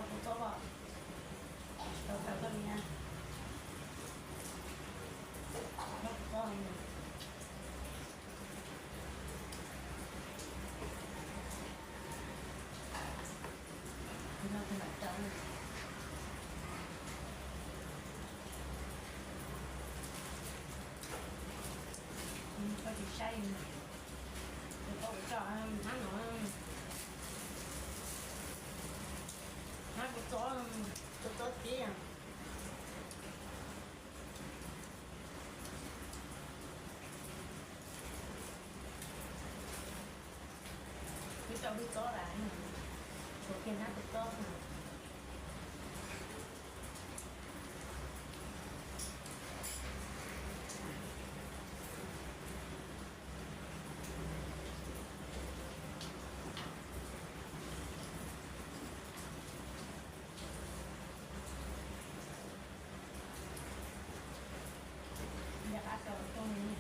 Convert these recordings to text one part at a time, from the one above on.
Kua txob os, tau kawg koj niam. Nyob kua txob, nyob tus nam raws. Koj tsis saib, koj ua tso hnab no, hnab kua txob, kua txob tib. Wb rau wb txob lawm, tshuav kiag hnab kua txob. Nqa qab rau rooj.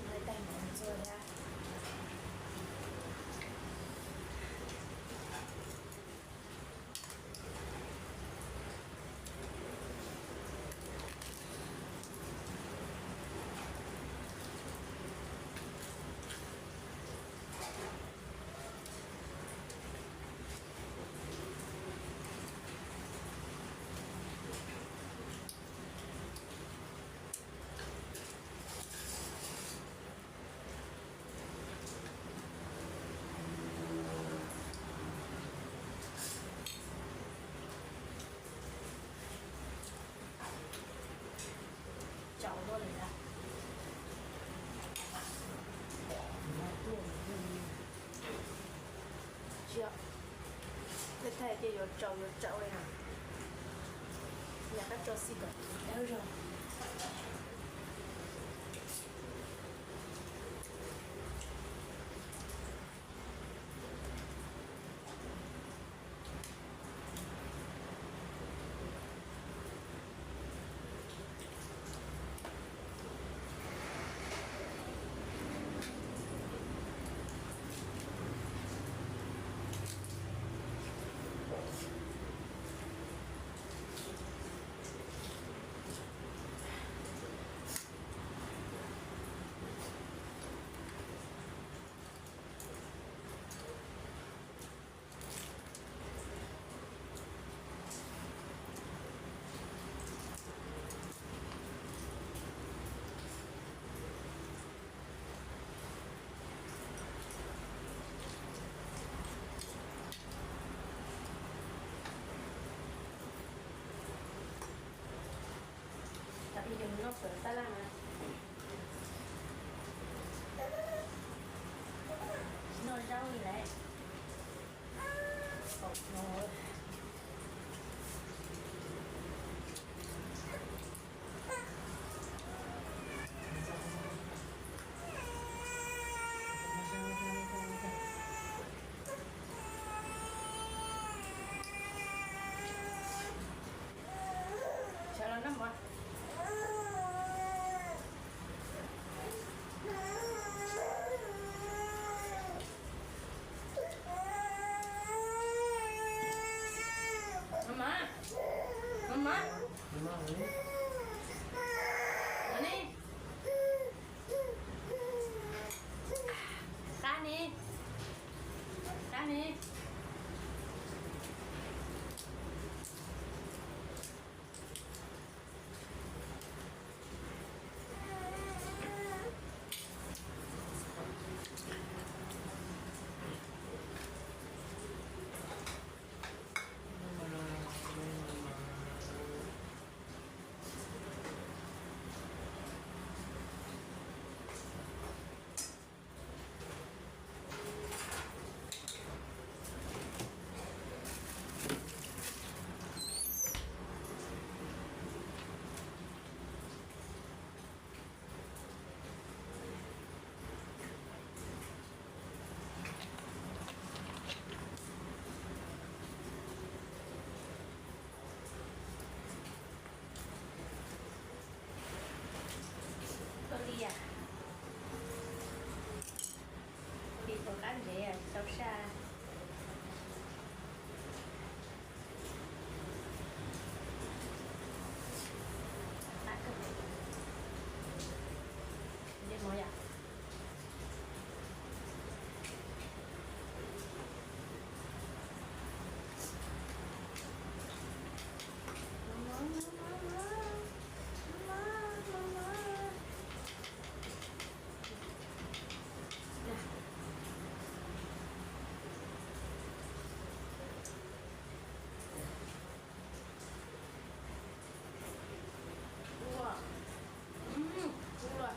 Ua tais mov ntxuag thiab. Tsaus luaj li ntag. Tsis, tej thaij ces yuav tsaus yuav tsaus li na. Nqa qab tso xij kom dawb zog. Tab laj na. Noj zaub li lawm. Sawv los noj mov. Mama, mama, mama, ni, qab ni, qab ni. Koj li a, koj li puas qab ntsev, tau saj. Ntej mov yom. Ua, ua,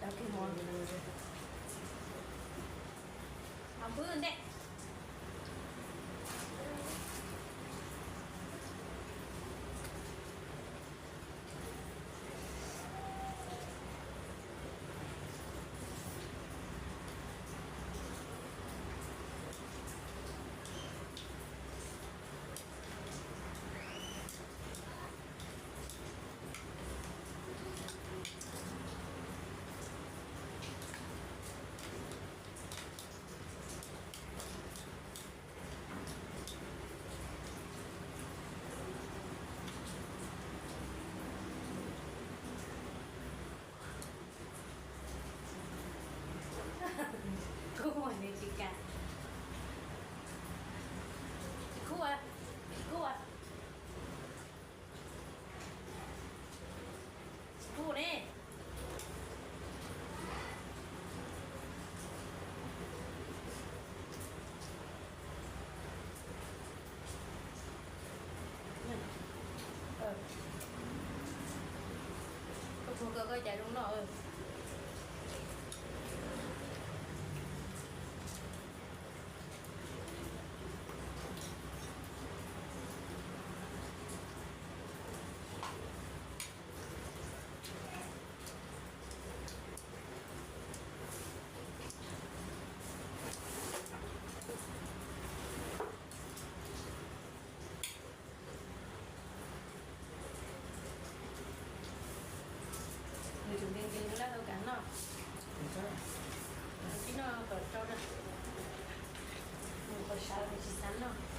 cov kig mov, hov npwb ntej. Kub mas nws tsis kam. Tsis kub, tsis kub. Tsis kub ne. Koj puag koj, koj cas zoo noj. Nws tseem nkees nkees lawm, tau kam noj. Tib noj kom tsau na. Nws kom sawv nws tsis xav noj.